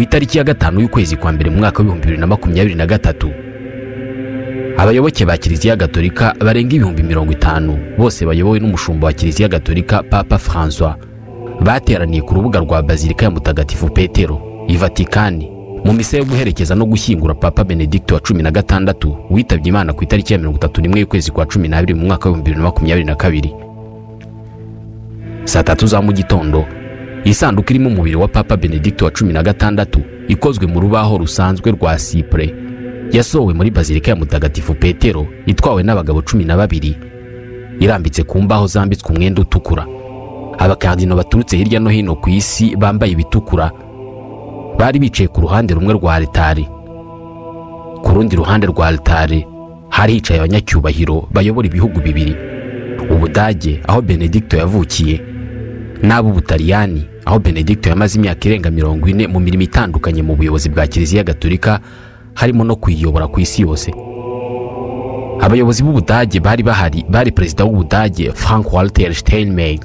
Itariki ya 5 y'ukwezi kwa mbere mu mwaka wa 2023, abayoboke ba Kiliziya Gatolika barenga 50,000 bose bayobowe n'umushumba wa Kiliziya Gatolika Papa François bateraniye ku rubuga rwa Bazilika ya Mutagatifu Petero i Vatikani mu misa yo guherekeza no gushyingura Papa Benedicto wa 16 witabye Imana ku itariki ya 31 y'ukwezi kwa 12 mu mwaka wa 2022. Saa 3 za mu gitondo, isanduku irimo umubiri wa Papa Benedicto wa 16 ikozwe mu rubaho rusanzwe rwa cyprès yasohowe muri Bazilika ya Mutagatifu Petero itwawe n'abagabo 12 irambitse ku mbaho zambitswe umwenda utukura. Abakardino baturutse hirya no hino ku isi bambaye ibitukura bari bicaye ku ruhande rumwe rwa altari. Ku rundi ruhande rwa altari hari hicaye abanyacyubahiro bayobora ibihugu bibiri, Ubudage aho Benedicto yavukiye n'ab'Ubutaliyani aho Benedicto yamaze imyaka irenga 40 mu mirimo itandukanye mu buyobozi bwa Kiliziya Gatolika, harimo no kuyiyobora ku isi yose. Abayobozi b'Ubudage bari bahari bari Perezida w'Ubudage Frank Walter Steinmeier,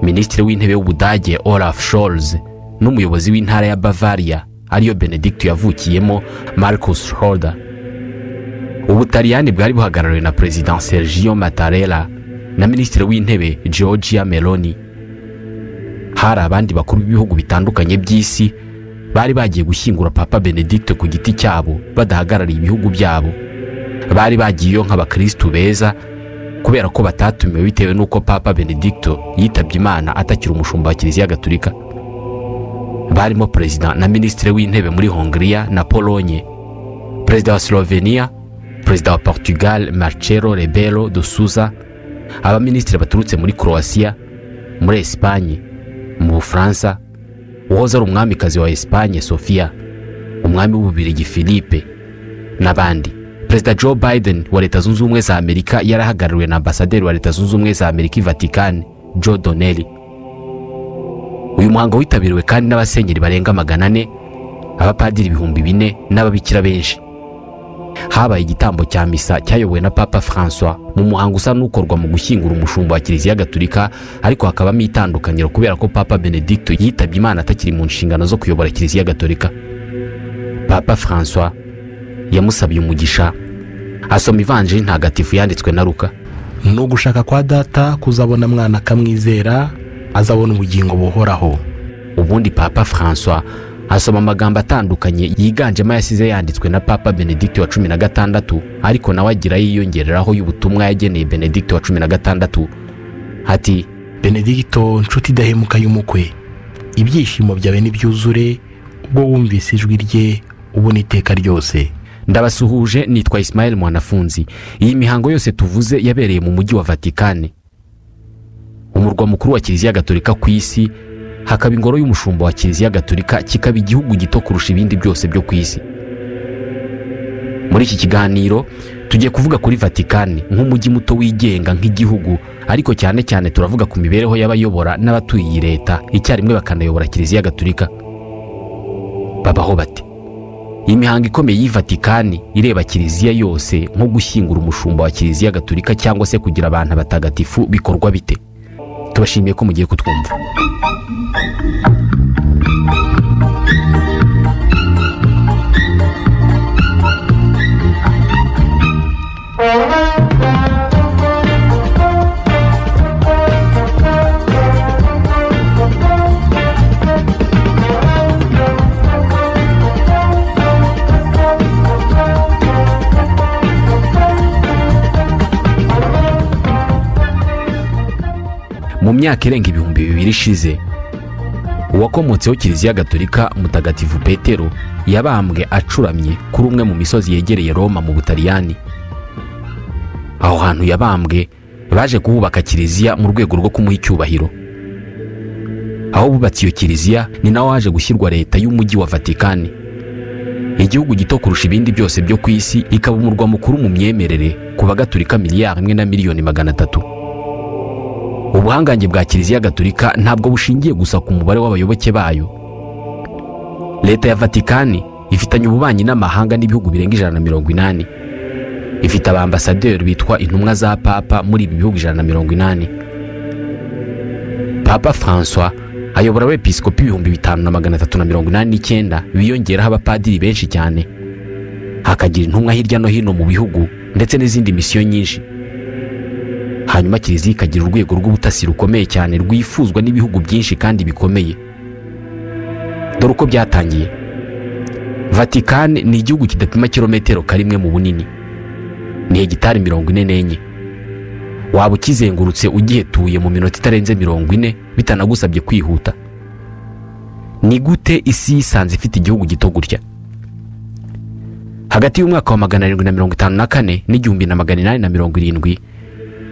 Minisitiri w'Intebe w'Ubudage Olaf Scholz n'umuyobozi w'intara ya Bavaria ariyo Benedicto yavukiyemo Markus Schröder. Ubutaliyani bwari buhagarariwe na President Sergio Mattarella na Minisitiri w'Intebe Giorgia Meloni. Hari abandi bakuru b'ibihugu bitandukanye by'isi bari bagiye gushyingura Papa Benedicto ku giti cyabo badahagarariye ibihugu byabo. Bari bagiyeyo nk'abakristu beza kubera ko batatumiwe bitewe n'uko Papa Benedicto yitabye Imana atakiri umushumba wa Kiliziya Gatolika. Barimo Perezida na Minisitiri w'Intebe muri Hongria na Polonye, Perezida wa Slovenia, Perezida wa Portugal Marcelo Rebelo de Sousa, abaminisitiri baturutse muri Croatia, muri Espagne, mu Bufaransa, uwahoze ari umwamikazi wa Espagne Sofia, umwami w'Ububirigi Philippe n'abandi. Perezida Joe Biden wa Leta Zunze Ubumwe za Amerika yarahagarariwe na ambasaderi wa Leta Zunze Ubumwe za Amerika i Vatican Joe Donnelly. Uyu muhango witabiriwe kandi n'abasenyeri barenga 400, abapadiri 4000 n'ababikira benshi. Habaye igitambo cya misa cyayobowe na Papa François mu muhango usa n'ukorwa mu gushyingura umushumba wa Kiliziya Gatolika, ariko hakabamo itandukaniro kubera ko Papa Benedicto yitabye Imana atakiri mu nshingano zo kuyobora Kiliziya Gatolika. Papa François yamusabiye umugisha asoma Ivanjiri ntagatifu yanditswe na Luka. No gushaka kwa data kuzabona mwana akamwizera azabona ubugingo buhoraho. Ubundi Papa François asoma amagambo atandukanye yiganjemo yasize yanditswe na Papa Benedicto wa 16, ariko nawe agira yiyongereraho y'ubutumwa yageneye Benedicto wa 16 ati: Benedicto nshuti idahemuka y'umukwe, ibyishimo byawe nibyuzure ubwo wumvise ijwi rye ubona iteka ryose. Ndabasuhuje, nitwa Ismael Mwanafunzi. Iyi mihango yose tuvuze yabereye mu mujyi wa Vatikani, umurwa mukuru wa Kiliziya Gatolika ku isi, hakaba ingoro y'umushumba wa Kiliziya Gatolika, kikaba igihugu gito kurusha ibindi byose byo ku isi. Muri iki kiganiro tugiye kuvuga kuri Vatikani nk'umujyi muto wigenga nk'igihugu, ariko cyane cyane turavuga ku mibereho y'abayobora n'abatuye iyi leta icyarimwe bakanayobora Kiliziya Gatolika. Babaho bate? Imihango ikomeye y'i Vatikani ireba Kiliziya yose, nko gushyingura umushumba wa Kiliziya Gatolika cyangwa se kugira abantu batagatifu, bikorwa bite? Tubashimiye ko mugiye kutwumva. Mu myaka irenga 2000 ishize, uwakomotseho Kiliziya Gatolika Mutagatifu Petero yabambwe acuramye kuri umwe mu misozi yegereye Roma mu Butaliyani. Aho hantu yabambwe baje kuhubaka kiliziya mu rwego rwo kumuha icyubahiro. Aho bubatse iyo kiliziya ni naho haje gushyirwa leta y'umujyi wa Vatikani, igihugu gito kurusha ibindi byose byo ku isi, ikaba umurwa mukuru mu myemerere ku bagatolika 1,300,000,000. Ubuhangange bwa Kiliziya Gatolika ntabwo bushingiye gusa ku mubare w'abayoboke bayo. Leta ya Vatikani ifitanye ububanyi n'amahanga n'ibihugu birenga 180. Ifite abambasaderi bitwa intumwa za Papa muri ibi bihugu 180. Papa François Ayobora abepiskopi 5389 biyongeraho abapadiri benshi cyane, hakagira intumwa hirya no hino mu bihugu ndetse n'izindi misiyo nyinshi. Hanyuma kiliziya ikagira urwego rw'ubutasi rukomeye cyane rwifuzwa n'ibihugu byinshi kandi bikomeye. Dore uko byatangiye. Vatican ni igihugu kidapima kilometero karimwe mu bunini, ni hegitari 44. Waba ukizengurutse ugihetuye mu minota itarenze 40 bitanagusabye kwihuta. Ni gute isi yisanze ifite igihugu gito gutya? Hagati y'umwaka wa 754 n'igihumbi na 870,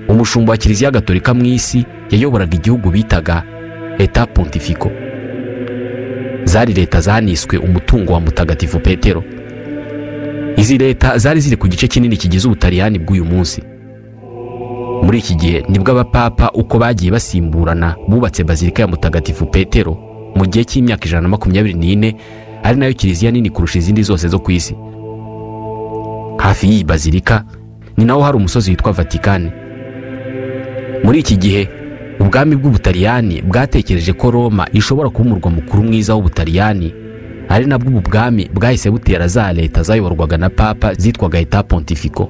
umushumba wa Kiliziya Gatolika mu isi yayoboraga igihugu bitaga Eta Pontifico. Zari leta zaniswe umutungo wa Mutagatifu Petero. Izi leta zari ziri ku gice kinini kigize Ubutaliyani bw'uyu munsi. Muri iki gihe nibwo abapapa uko bagiye basimburana bubatse Bazilika ya Mutagatifu Petero mu gihe cy'imyaka 124, ari nayo kiliziya nini kurusha izindi zose zo ku isi. Hafi y'iyi bazilika ni naho hari umusozi witwa Vatikani. Muri iki gihe ubwami bw'Ubutaliyani bwatekereje ko Roma ishobora kuba umurwa mukuru mwiza w'Ubutaliyani, ari nabwo ubu bwami bwahise butera za leta zayoborwaga na papa zitwaga Eta Pontifico.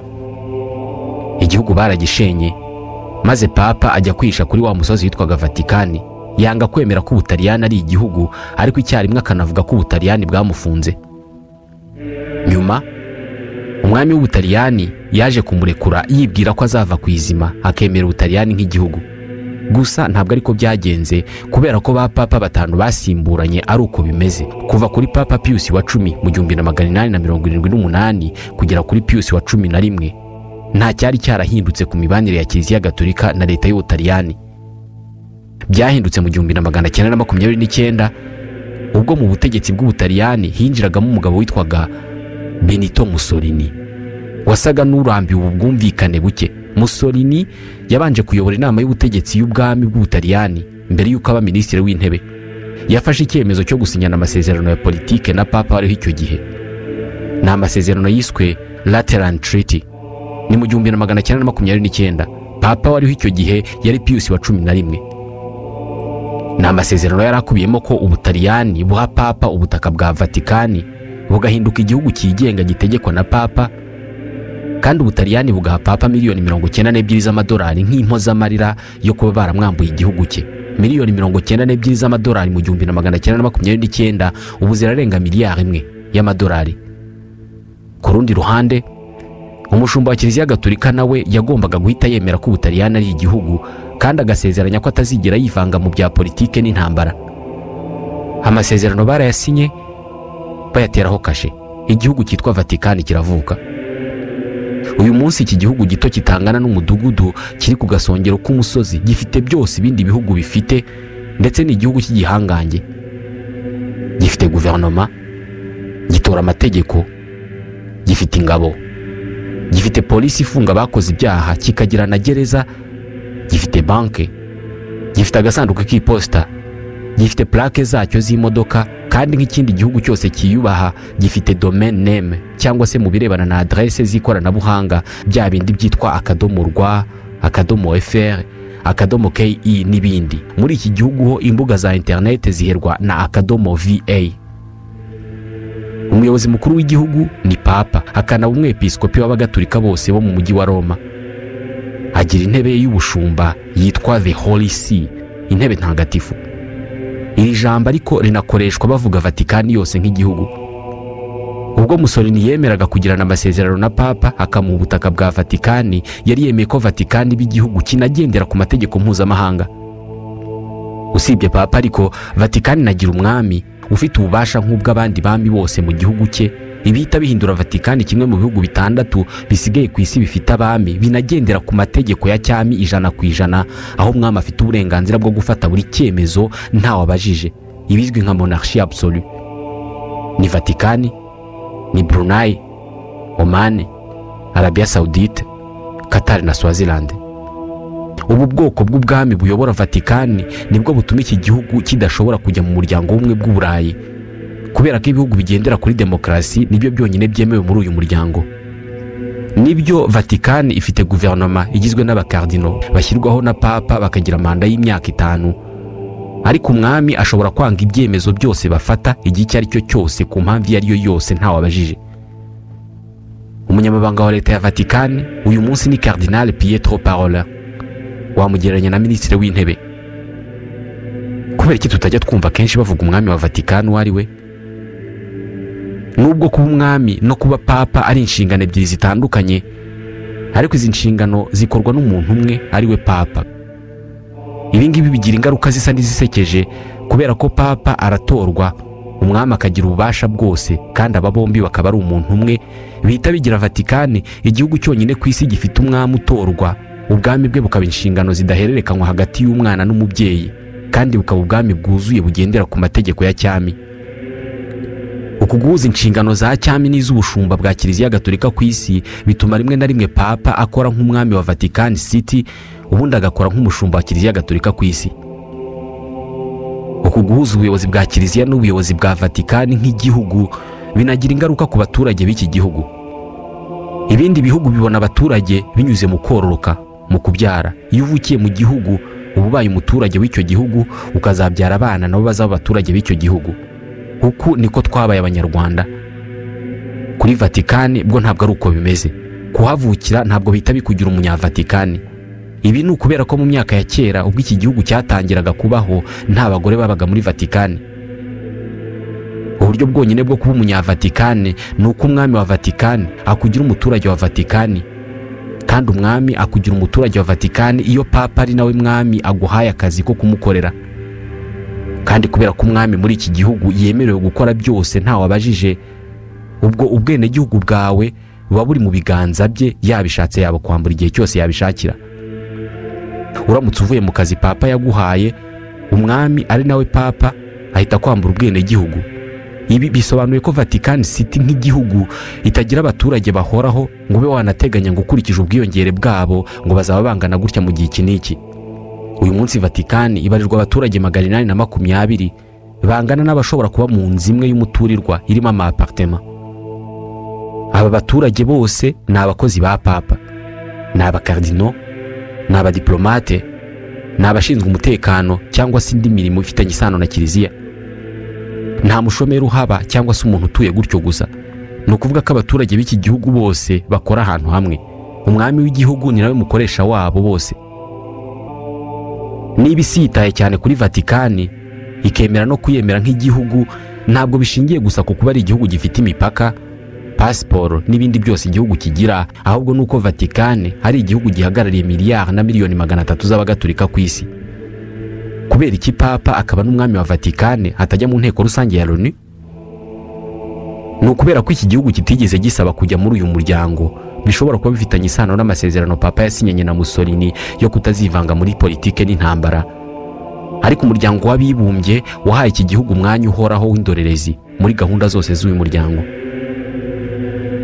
Igihugu baragishenye, maze papa ajya kwihisha kuri wa musozi witwaga Vatikani, yanga kwemera ko Ubutaliyani ari igihugu, ariko icyarimwe akanavuga ko Ubutaliyani bwamufunze. Nyuma umwami w'Ubutaliyani yaje kumurekura yibwira ko azava ku izima akemera Ubutaliyani nk'igihugu. Gusa ntabwo ariko byagenze, kubera ko ba papa batanu basimburanye ari uko bimeze, kuva kuri Papa Pius wa 10 mu 1878 kugera kuri Pius wa 11, nta cyari cyarahindutse ku mibanire ya Kiliziya Gatolika na leta y'Ubutaliyani. Byahindutse mu 1929 ubwo mu butegetsi bw'Ubutaliyani hinjiragamo umugabo witwaga Benito Mussolini, wasaga n'urambiwe ubwumvikane buke. Mussolini yabanje kuyobora inama y'ubutegetsi y'ubwami bw'Ubutaliyani mbere y'uko aba minisitiri w'intebe. Yafashe icyemezo cyo gusinyana amasezerano ya politike na papa wariho icyo gihe. Ni amasezerano yiswe Lateran Treaty. Ni mu 1929. Papa wariho icyo gihe yari Pius wa 11. Ni amasezerano yari akubiyemo ko Ubutaliyani buha papa ubutaka bwa Vatikani bugahinduka igihugu cyigenga gitegekwa na papa, kandi Ubutaliyani bugaha papa miliyoni 92 z'amadolari nk'impozamarira yo kuba baramwambuye igihugu cye. Miliyoni 92 z'amadolari mu 1929 ubu zirarenga miliyari 1 y'amadolari. Ku rundi ruhande, umushumba wa Kiliziya Gatolika nawe yagombaga guhita yemera ko Ubutaliyani ari igihugu, kandi agasezeranya ko atazigera yivanga mu bya politike n'intambara. Amasezerano barayasinye bayateraho kashe, igihugu cyitwa Vatikani kiravuka. Uyu munsi iki gihugu gito kitangana n'umudugudu kiri ku gasongero k'umusozi gifite byose ibindi bihugu bifite, ndetse ni igihugu cy'igihangange. Gifite guverinoma, gitora amategeko, gifite ingabo, gifite polisi ifunga abakoze ibyaha, kikagira na gereza, gifite banke, gifite agasanduku k'iposita, gifite plaque zacyo z'imodoka, kandi nk'ikindi gihugu cyose cyiyubaha gifite domain name, cyangwa se mu birebana na adresse z'ikoranabuhanga bya bindi byitwa akadomo rwa, akadomo fr, akadomo ke n'ibindi. Muri iki gihugu ho imbuga za internet ziherwa na akadomo va. Umuyobozi mukuru w'igihugu ni papa, akanaba umwepiskopi w'abagatolika bose bo mu mujyi wa Roma. Agira intebe y'ubushumba yitwa The Holy See, intebe ntagatifu. Iri jambo ariko rinakoreshwa bavuga Vatikani yose nk'igihugu. Ubwo Mussolini yemeraga kugirana amasezerano na papa akamuha ubutaka bwa Vatikani, yari yemeye ko Vatikani b'igihugu kinagendera ku mategeko mpuzamahanga. Usibye papa ariko, Vatikani nagira umwami ufite ububasha nk'ubw'abandi bami bose mu gihugu cye. Ibihita bihindura Vatikani kimwe mu bihugu 6 bisigaye ku isi bifite abami binagendera ku mategeko ya cyami 100%, aho umwami afite uburenganzira bwo gufata buri cyemezo ntawe abajije, ibizwi nka monarchie absolue. Ni Vatikani, ni Brunei, Oman, Arabia Saoudite, Qatar na Swaziland. Ubu bwoko bw'ubwami buyobora Vatikani nibwo butuma iki gihugu kidashobora kujya mu muryango w'ubumwe bw'Uburayi, kubera ko ibihugu bigendera kuri demokarasi nibyo byonyine byemewe muri uyu muryango. Nibyo, Vatikani ifite guverinoma igizwe n'abakardino bashyirwaho na papa bakagira manda y'imyaka 5, Ariko umwami ashobora kwanga ibyemezo byose bafata igihe icyo ari cyo cyose ku mpamvu iyo ari yo yose ntawabajije. Umunyamabanga wa leta ya Vatikani uyu munsi ni Cardinal Pietro Parolin, wamugereranya na minisitiri w'intebe. Kubera iki tutajya twumva kenshi bavuga umwami wa Vatikani uwo ari we? Nubwo kuba umwami no kuba papa ari inshingano ebyiri zitandukanye, ariko izi nshingano zikorwa n'umuntu umwe ari we papa. Ibi ngibi bigira ingaruka zisa n'izisekeje kubera ko papa aratorwa, umwami akagira ububasha bwose, kandi aba bombi bakaba ari umuntu umwe. Bihita bigira Vatikani igihugu cyonyine ku isi gifite umwami utorwa, ubwami bwe bukaba inshingano zidahererekanywa hagati y'umwana n'umubyeyi, kandi bukaba ubwami bwuzuye bugendera ku mategeko ya cyami. Uku guhuza inshingano za cyami n'iz'ubushumba bwa Kiliziya Gatolika ku isi bituma rimwe na rimwe papa akora nk'umwami wa Vatican City, ubundi agakora nk'umushumba wa Kiliziya Gatolika ku isi. Uku guhuza ubuyobozi bwa Kiliziya n'ubuyobozi bwa Vatican nk'igihugu binagira ingaruka ku baturage b'iki gihugu. Ibindi bihugu bibona abaturage binyuze mu kororoka, mu kubyara. Iyo uvukiye mu gihugu uba ubaye umuturage w'icyo gihugu, ukazabyara abana nabo bazaba abaturage b'icyo gihugu. Uku niko twabaye Abanyarwanda. Kuri Vatikani bwo ntabwo ari uko bimeze. Kuhavukira ntabwo bihita bikugira umunyavatikani. Ibi ni ukubera ko mu myaka ya kera ubwo iki gihugu cyatangiraga kubaho nta bagore babaga muri Vatikani. Uburyo bwonyine bwo kuba umunyavatikani ni uko umwami wa Vatikani akugira umuturage wa Vatikani, kandi umwami akugira umuturage wa Vatikani iyo papa ari nawe mwami aguhaye akazi ko kumukorera. Kandi kubera ko umwami muri iki gihugu yemerewe gukora byose ntawe abajije, ubwo ubwenegihugu bwawe buba buri mu biganza bye, yabishatse yaba kwambura igihe cyose yabishakira. Uramutse uvuye mu kazi papa yaguhaye, umwami ari nawe papa ahita kwambura ubwenegihugu. Ibi bisobanuye ko Vatican City nk'igihugu itagira abaturage bahoraho ngo ube wanateganya ngo ukurikije ubwiyongere bwabo ngo bazaba bangana gutya mu gihe iki n'iki. Uyu munsi Vatican ibarirwa abaturage 820 bangana n'abashobora kuba mu nzu imwe y'umuturirwa irimo ama appartement. Aba baturage bose ni abakozi ba papa, ni abakardino, ni abadiplomate, ni abashinzwe umutekano cyangwa se indi mirimo ifitanye isano na Kiliziya. Nta mushomeri uhaba cyangwa se umuntu utuye gutyo gusa. Ni ukuvuga ko abaturage b'iki gihugu bose bakora ahantu hamwe. Umwami w'igihugu ni nawe mukoresha wabo bose. Niba isi yitaye cyane kuri Vatikani ikemera no kuyemera nk'igihugu, ntabwo bishingiye gusa ku kuba ari igihugu gifite imipaka, pasiporo n'ibindi byose igihugu kigira, ahubwo nuko Vatikani ari igihugu gihagarariye miliyari na miliyoni 300 z'abagatolika ku isi. Kubera iki papa akaba n'umwami wa Vatikani atajya mu nteko rusange ya Loni? Ni ukubera ko iki gihugu kitigeze gisaba kujya muri uyu muryango, bishobora kuba bifitanye isano n'amasezerano papa yasinyanye na Mussolini yo kutazivanga muri politike n'intambara. Ariko umuryango w'abibumbye wahaye iki gihugu umwanya uhoraho w'indorerezi muri gahunda zose z'uyu muryango.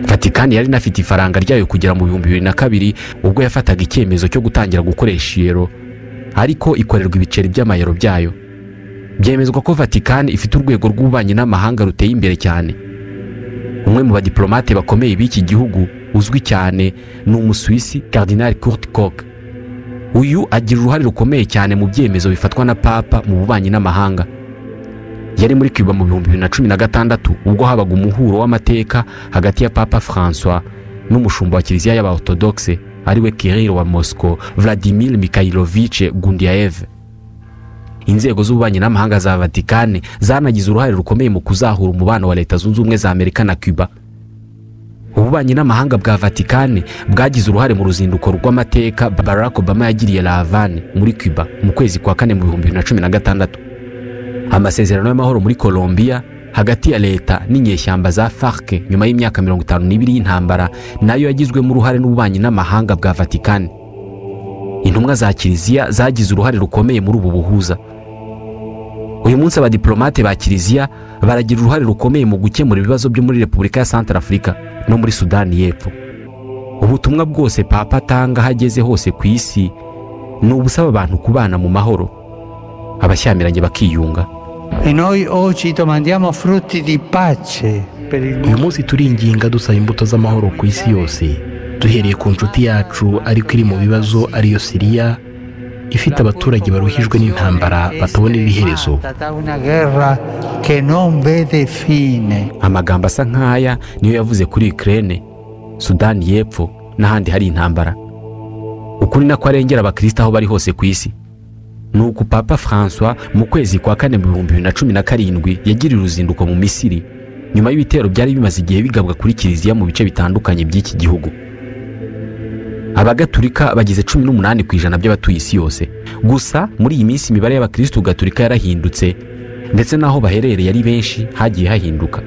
Vatikani yari inafite ifaranga ryayo kugera mu 2002 ubwo yafataga icyemezo cyo gutangira gukoresha iyero, ariko ikorerwa ibiceri by'amayero byayo. Byemezwa ko Vatikani ifite urwego rw'ububanyi n'amahanga ruteye imbere cyane. Umwe mu badiplomate bakomeye b'iki gihugu uzwi cyane ni Umusuwisi Cardinal Kurt Koch. Uyu agira uruhare rukomeye cyane mu byemezo bifatwa na papa mu bubanyi n'amahanga. Yari muri Cuba mu 2016 ubwo habaga umuhuro w'amateka hagati ya Papa François n'umushumba wa Kiliziya y'Abaorthodoxe ariwe Kirill wa Moscow, Vladimir Mikhailovich Gundiaev. Inzego z'ububanyi n'amahanga za Vatikani zanagize uruhare rukomeye mu kuzahura umubano wa Leta Zunze Ubumwe za Amerika na Cuba. Ububanyi n'amahanga bwa Vatikani bwagize uruhare mu ruzinduko rw'amateka Barack Obama yagiriye La Havane muri Cuba mu kwezi kwa kane mu 2016. Amasezerano y'amahoro muri Colombia hagati ya leta n'inyeshyamba za FARC nyuma y'imyaka 52 y'intambara nayo yagizwemo uruhare n'ububanyi n'amahanga bwa Vatikani. Intumwa za Kiliziya zagize uruhare rukomeye muri ubu buhuza. Uyu munsi abadiplomate ba Kiliziya baragira uruhare rukomeye mu gukemura ibibazo byo muri Repubulika ya Centrafrica no muri Sudani y'Epfo. Ubutumwa bwose Papa atanga hageze hose ku isi ni ubusaba abantu kubana mu mahoro, abashyamiranye bakiyunga. E noi oggi domandiamo frutti di pace per il Uyu mondo. munsi turinginga dusaba imbuto z'amahoro ku isi yose, duhereye ku nshuti yacu ariko iri mu bibazo ariyo Siriya, ifite abaturage baruhijwe n'intambara batabona ibiherezo. Amagambo asa nk'aya niyo yavuze kuri Ukraine, Sudani y'Epfo n'ahandi hari intambara. Ukuri nako arengera abakristo aho bari hose ku isi. Nuko Papa François mu kwezi kwa kane mu 2017 yagiriye uruzinduko mu Misiri nyuma y'ibitero byari bimaze igihe bigabwa kuri kiliziya mu bice bitandukanye by'iki gihugu. Abagatulika bagize 18% by'abatuye isi yose. Gusa muri iyi minsi imibare y'abakristo gatulika yarahindutse, ndetse naho baherereye ari benshi hagiye hahinduka.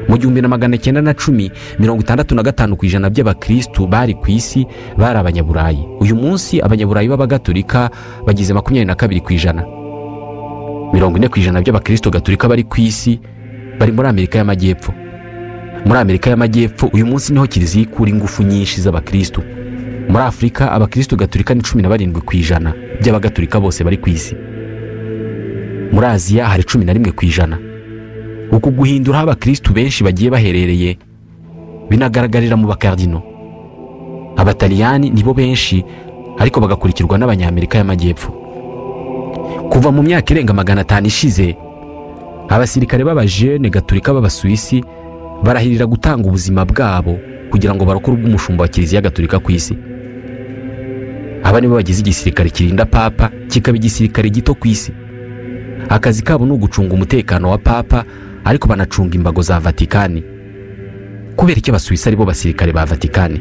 Mu 1910 65% by'abakristo bari ku isi bari abanyaburayi. Uyu munsi abanyaburayi b'abagatulika bagize 22%. 40% by'abakristo gatulika bari ku isi bari muri Amerika y'Amajyepfo. Muri Amerika y'Amajyepfo uyu munsi niho kiliziya ikura ingufu nyinshi z'abakristo. Muri Afrika abakristo gatulika ni 17% by'abagatulika bose bari ku isi. Muri Aziya hari 11%. Uku guhindura abakristo benshi bagiye baherereye binagaragarira mu bakardino. Abataliyani nibo benshi, ariko bagakurikirwa n'abanyamerika y'Amajyepfo. Kuva mu myaka irenga 500 ishize, abasirikare b'abajene gatulika b'Abasuwisi barahirira gutanga ubuzima bwabo kugira ngo barokore ubw'umushumba wa kiliziya gatulika ku isi. Aba nibo bagize igisirikare kirinda papa, kikaba igisirikare gito ku isi. Akazi kabo ni ugucunga umutekano wa papa, ariko banacunga imbago za Vatikani. Kubera icyo Abasuwisi ari bo basirikare ba Vatikani?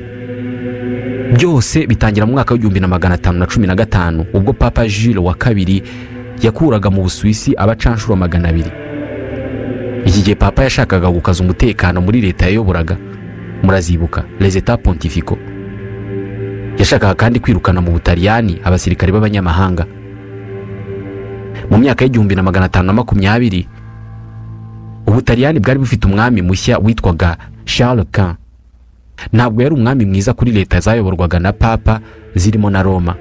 Byose bitangira mu mwaka w'1515 ubwo Papa Jules wa kabiri yakuraga mu Busuwisi abacanshuro 200. Iki gihe papa yashakaga gukaza umutekano muri leta yayoboraga, murazibuka les États pontificaux. Yashakaga kandi kwirukana mu Butaliyani abasirikare b'abanyamahanga. Mu myaka y'1520 Ubutaliyani bwari bufite umwami mushya witwaga Charles Quint. Ntabwo yari umwami mwiza kuri leta zayoborwaga na papa zirimo na Roma.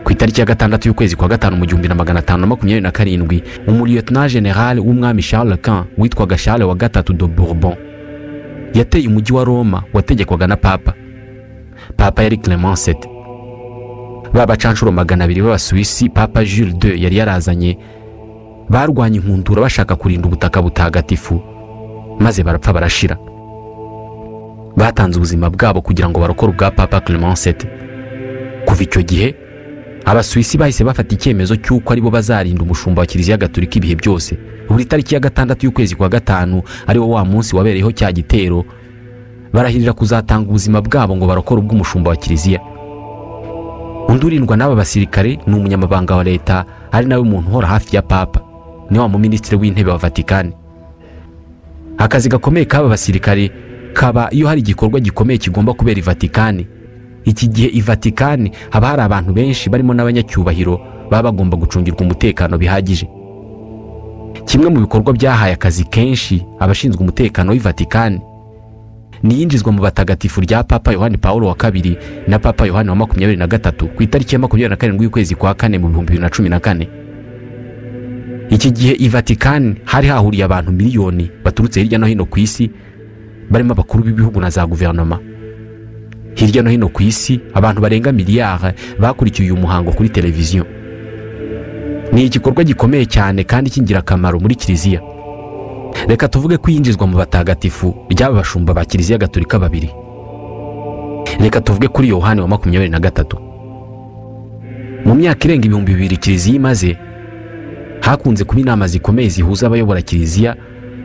Ku itariki ya 6 y'ukwezi kwa 5 mu 1527 umuliyetona general w'umwami Charles Quint witwaga Charles wa gatatu de Bourbon yateye umujyi wa Roma wategekwaga na papa. Papa yari Clement VII. Babacanshuro 200 b'Abasuwisi Papa Jules II yari yarazanye barwanye inkundura bashaka kurinda ubutaka butagatifu, maze barapfa barashira. Batanze ubuzima bwabo kugira ngo barokore ubwa Papa Clement VII. Kuva icyo gihe Abasuwisi bahise bafata icyemezo cy'uko aribo bazarinda umushumba wa kiliziya gatulika ibihe byose. Buri tariki ya 6 y'ukwezi kwa 5 ari wo wa munsi wabereyeho cya gitero, barahirira kuzatanga ubuzima bwabo ngo barokore ubw'umushumba wa kiliziya. Undi urindwa n'aba basirikare ni umunyamabanga wa leta, ari nawe umuntu uhora hafi ya papa, ni wa muminisitiri w'intebe wa Vatikani. Akazi gakomeye k'aba basirikare kaba iyo hari igikorwa gikomeye kigomba kubera i Vatikani. Iki gihe i Vatikani haba hari abantu benshi barimo n'abanyacyubahiro baba bagomba gucungirwa umutekano bihagije. Kimwe mu bikorwa byahaye akazi kenshi abashinzwe umutekano w'i Vatikani ni yinjizwa mu batagatifu rya Papa Yohani Paulo wa kabiri na Papa Yohani wa 23 ku itariki ya 27 y'ukwezi kwa 4 mu 2014. Iki gihe i Vatikani hari hahuriye abantu miliyoni baturutse hirya no hino ku isi, barimo abakuru b'ibihugu na za guverinoma. Hirya no hino ku isi abantu barenga miliyari bakurikiye uyu muhango kuri televiziyo. Ni igikorwa gikomeye cyane kandi cy'ingirakamaro muri kiliziya. Reka tuvuge ko yinjizwa mu batagatifu ry'aba bashumba ba kiliziya gatolika babiri. Reka tuvuge kuri Yohani wa 23. Mu myaka irenga 2000 kiliziya imaze, hakunze kuba inama zikomeye zihuza abayobora kiliziya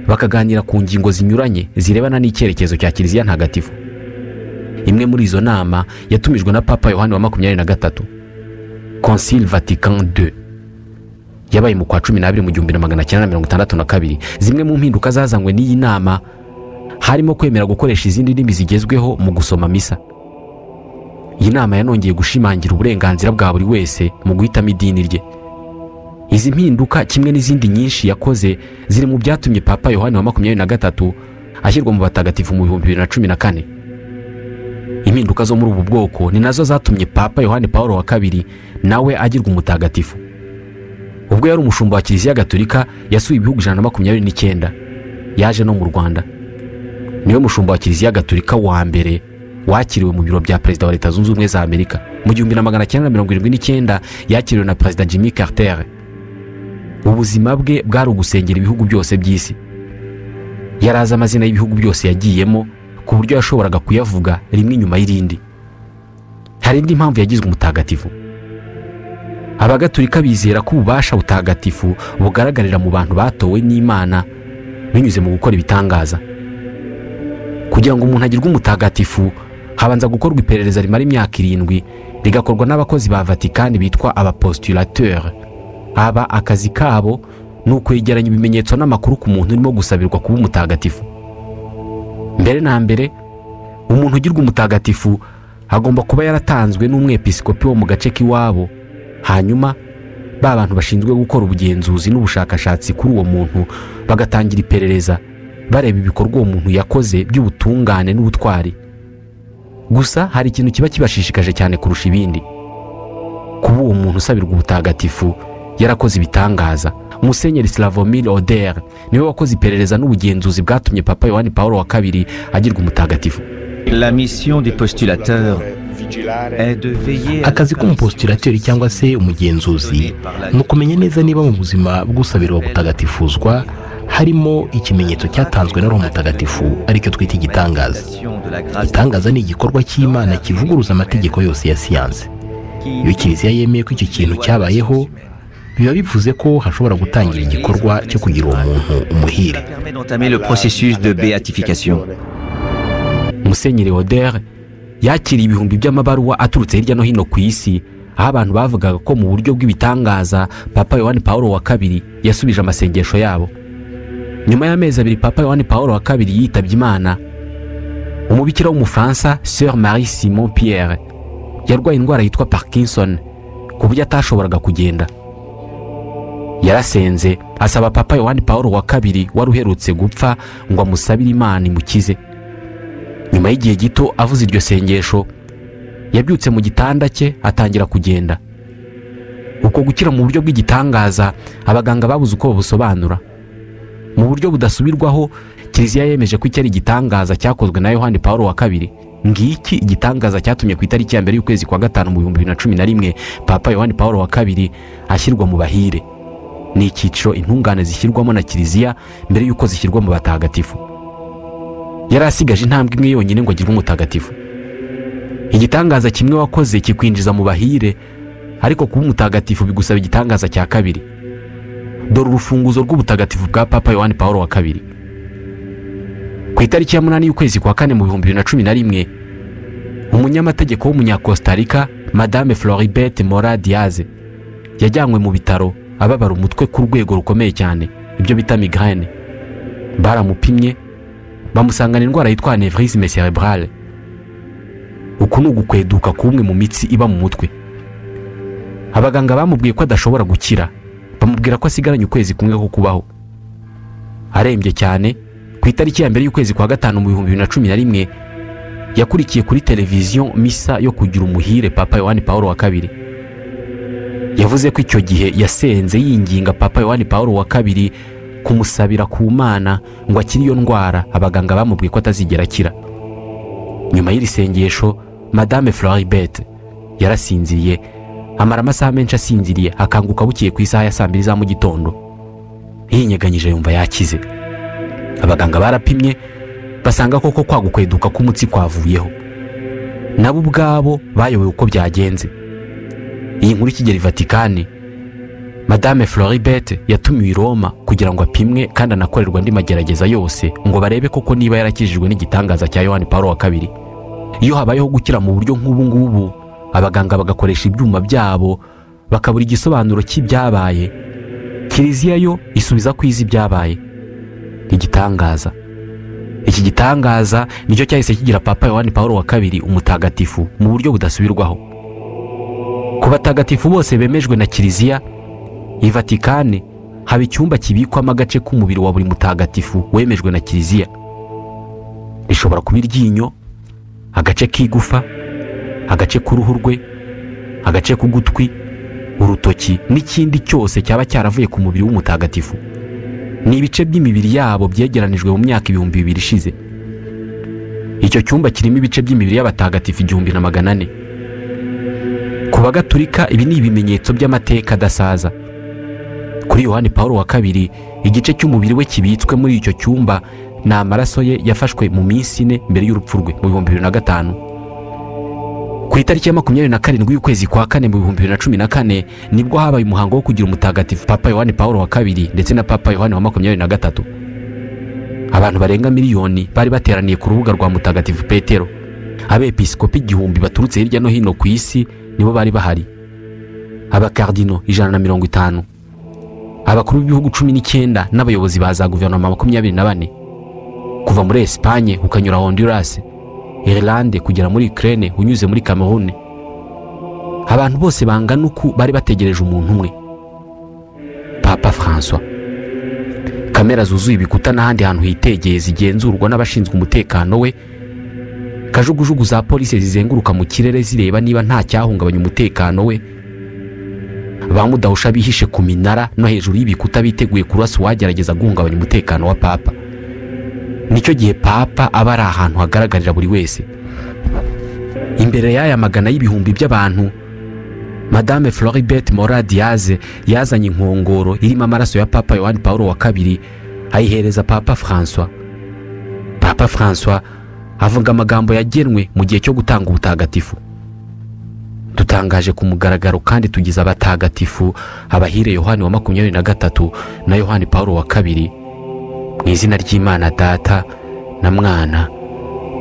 bakaganira ku ngingo zinyuranye zirebana n'icyerekezo cya kiliziya ntagatifu. Imwe muri izo nama yatumijwe na Papa Yohani wa 23, Concile Vatican II, yabaye mu kwa 12 mu 1962. Zimwe mu mpinduka zazanywe n'iyi nama harimo kwemera gukoresha izindi ndimi zigezweho mu gusoma misa. Iyi nama yanongeye gushimangira uburenganzira bwa buri wese mu guhitamo idini rye. Izi mpinduka kimwe n'izindi nyinshi yakoze ziri mu byatumye Papa Yohani wa 23 ashyirwa mu batagatifu mu 2014. Impinduka zo muri ubu bwoko ni nazo zatumye Papa Yohani Paulo wa kabiri nawe agirwa umutagatifu. Ubwo yari umushumba wa kiliziya gatolika yasuye ibihugu 129, yaje no mu Rwanda. Niwe mushumba wa kiliziya gatolika wa mbere Wakiriwe mu biro bya Perezida wa Leta Zunze Ubumwe za Amerika. Mu 1979 yakiriwe na Perezida Jimmy Carter. Ubuzima bwe bwari ugusengera ibihugu byose by'isi. Yaraza amazina y'ibihugu byose yagiyemo ku buryo yashoboraga kuyavuga rimwe inyuma y'irindi. Hari indi mpamvu yagizwe umutagatifu. Abagatulika bizera ko ububasha butagatifu bugaragarira mu bantu batowe n'Imana binyuze mu gukora ibitangaza. Kugira ngo umuntu agirwe umutagatifu habanza gukorwa iperereza rimara imyaka 7 rigakorwa n'abakozi ba Vatikani bitwa abapostulateurs. Aba akazi kabo ni ukwegeranya ibimenyetso n'amakuru ku muntu urimo gusabirwa kuba umutagatifu. Mbere na mbere, umuntu ugirwa umutagatifu agomba kuba yaratanzwe n'umwepiskopi wo mu gace k'iwabo. Hanyuma ba bantu bashinzwe gukora ubugenzuzi n'ubushakashatsi kuri uwo muntu bagatangira iperereza bareba ibikorwa uwo muntu yakoze by'ubutungane n'ubutwari. Gusa hari ikintu kiba kibashishikaje cyane kurusha ibindi: kuba uwo muntu usabirwa ubutagatifu yarakoze ibitangaza. Musenyeri Slavomir Oder niwe wakoze iperereza n'ubugenzuzi bwatumye Papa Yohani Paulo wa kabiri agirwa umutagatifu. La mission du postulateur est de veiller. Akazi k'umupostulateri cyangwa se umugenzuzi ni ukumenya neza niba mu buzima bw'usabirwa gutagatifuzwa harimo ikimenyetso cyatanzwe na Roho Mutagatifu, aricyo twita igitangaza. Igitangaza ni igikorwa cy'Imana kivuguruza amategeko yose ya siyanse. Iyo Kiliziya yemeye ko icyo kintu cyabayeho, biba bivuze ko hashobora gutangira igikorwa cyo kugira uwo muntu umuhire. Permet d'entamer le processus de béatification. Musenyeri Oder yakiriye ibihumbi by'amabaruwa aturutse hirya no hino ku isi, aho abantu bavugaga ko mu buryo bw'ibitangaza Papa Yohani Paulo wa kabiri yasubije amasengesho yabo. Nyuma y'amezi 2 Papa Yohani Paulo wa kabiri yitabye Imana, umubikira w'Umufaransa Sœur Marie Simon Pierre yarwaye indwara yitwa Parkinson ku buryo atashoboraga kugenda. Yarasenze asaba Papa Yohani Paulo wa kabiri wari uherutse gupfa ngo amusabire Imana imukize. Nyuma y'igihe gito avuze iryo sengesho, yabyutse mu gitanda cye atangira kugenda. Uko gukira mu buryo bw'igitangaza abaganga babuze uko babusobanura. Mu buryo budasubirwaho, Kiliziya yemeje ko iki ari igitangaza cyakozwe na Yohani Paulo wa kabiri. Ngiki igitangaza cyatumye ku itariki ya 1 y'ukwezi kwa 5 mu 2011 Papa Yohani Paulo wa kabiri ashyirwa mu bahire. Ni icyiciro intungane zishyirwamo na Kiliziya mbere y'uko zishyirwa mu batagatifu. Yari asigaje intambwe imwe yonyine ngo agirwe umutagatifu. Igitangaza kimwe wakoze kikwinjiza mu bahire, ariko kuba umutagatifu bigusaba igitangaza cya kabiri. Dore urufunguzo rw'ubutagatifu bwa Papa Yohani Paulo wa kabiri. Ku itariki ya 8 y'ukwezi kwa 4 mu 2011, umunyamategeko w'umunya-Costa Rica Madame Floribeth Mora Diaz yajyanywe mu bitaro ababara umutwe ku rwego rukomeye cyane, ibyo bita migraine. Baramupimye bamusangana indwara yitwa anévrisme cérébrale. Uku ni ugukweduka kumwe mu mitsi iba mu mutwe. Abaganga bamubwiye ko adashobora gukira, bamubwira ko asigaranye ukwezi kumwe ko kubaho. Arembye cyane, ku itariki ya 1 y'ukwezi kwa 5 mu 2011 yakurikiye kuri televiziyo misa yo kugira umuhire Papa Yohani Paulo wa kabiri. Yavuze ko icyo gihe yasenze yinginga Papa Yohani Paulo wa kabiri kumusabira ku Mana ngo akire iyo ndwara abaganga bamubwiye ko atazigera akira. Nyuma y'iri sengesho, Madame Floribeth yarasinziriye, amara amasaha menshi asinziriye, akanguka bukiye ku isaha ya saa 2 za mu gitondo. Yinyeganyije yumva yakize. Abaganga barapimye basanga koko kwa gukweduka k'umutsi kwavuyeho. Nabo ubwabo bayobewe uko byagenze. Iyi nkuru ikigera i Vatikani, Madame Floribeth yatumiwe i Roma kugira ngo apimwe kandi anakorerwe andi magerageza yose ngo barebe koko niba yarakijijwe n'igitangaza cya Yohani Paulo wa kabiri. Iyo habayeho gukira mu buryo nk'ubu ngubu, abaganga bagakoresha ibyuma byabo bakabura igisobanuro cy'ibyabaye, Kiliziya yo isubiza ko izi ibyabaye. Igitangaza. Iki gitangaza nicyo cyahise kigira Papa Yohani Paulo wa kabiri umutagatifu mu buryo budasubirwaho. Ku batagatifu bose bemejwe na Kiliziya, i Vatikani haba icyumba kibikwamo agace k'umubiri wa buri mutagatifu wemejwe na Kiliziya. Rishobora kuba iryinyo, agace k'igufa, agace k'uruhu rwe, agace k'ugutwi, urutoki n'ikindi cyose cyaba cyaravuye ku mubiri w'umutagatifu. Ni ibice by'imibiri yabo byegeranijwe mu myaka 2000 ishize. Icyo cyumba kirimo ibice by'imibiri y'abatagatifu 1400. Ku bagatulika ibi ni ibimenyetso by'amateka adasaza. Kuri Yohani Paulo wa kabiri, igice cy'umubiri we kibitswe muri icyo cyumba ni amaraso ye yafashwe mu minsi 4 mbere y'urupfu rwe mu 2005. Ku itariki ya 27 y'ukwezi kwa kane mu 2014 nibwo habaye umuhango wo kugira umutagatifu Papa Yohani Paulo wa kabiri ndetse na Papa Yohani wa 23. Abantu barenga miliyoni bari bateraniye ku rubuga rwa Mutagatifu Petero. Abepiskopi 1000 baturutse hirya no hino ku isi nibo bari bahari. Abakardino 150, abakuru b'ibihugu 19 n'abayobozi ba za guverinoma 24, kuva muri Espagne ukanyura Honduras, Irlande kugera muri Ukraine unyuze muri Cameroon. Abantu bose bangana uku bari bategereje umuntu umwe, Papa François. Kamera zuzuye ibikuta n'ahandi hantu hitegeye zigenzurwa n'abashinzwe umutekano we. Kajugujugu za polisi zizenguruka mu kirere zireba niba nta cyahungabanya umutekano we. Ba mudahusha bihishe ku minara no hejuru y'ibikuta biteguye kurasa uwagerageza guhungabanya umutekano wa Papa. Nicyo gihe Papa aba ari ahantu hagaragarira buri wese. Imbere y'aya magana y'ibihumbi by'abantu, Madame Floribert Mora Diaz yazanye inkongoro irimo amaraso ya Papa Yohani Paulo wa kabiri ayihereza Papa François. Papa François avuga amagambo yagenwe mu gihe cyo gutanga ubutagatifu. Dutangaje ku mugaragaro kandi tugize abatagatifu abahire Yohani wa 23 na Yohani Paulo wa kabiri, mu izina ry'Imana Data na Mwana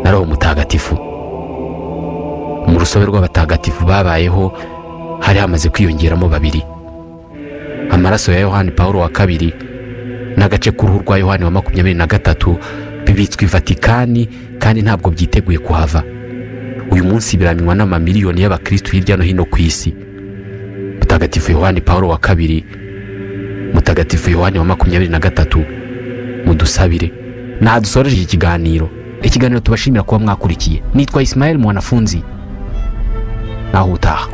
na Roho Mutagatifu. Mu rusobe rw'abatagatifu babayeho hari hamaze kwiyongeramo babiri, amaraso ya Yohani Paulo wa kabiri n'agace k'uruhu rwa Yohani wa 23 bibitswe i Vatikani kandi ntabwo byiteguye kuhava. Uyu munsi biramenywa n'amamiliyoni y'abakristu hirya no hino ku isi. Mutagatifu Yohani Paulo wa kabiri, Mutagatifu Yohani wa 23, mudusabire. Naha dusoreje iki kiganiro. Ikiganiro tubashimira kuba mwakurikiye. Nitwa Ismael Mwanafunzi. Naho utaha.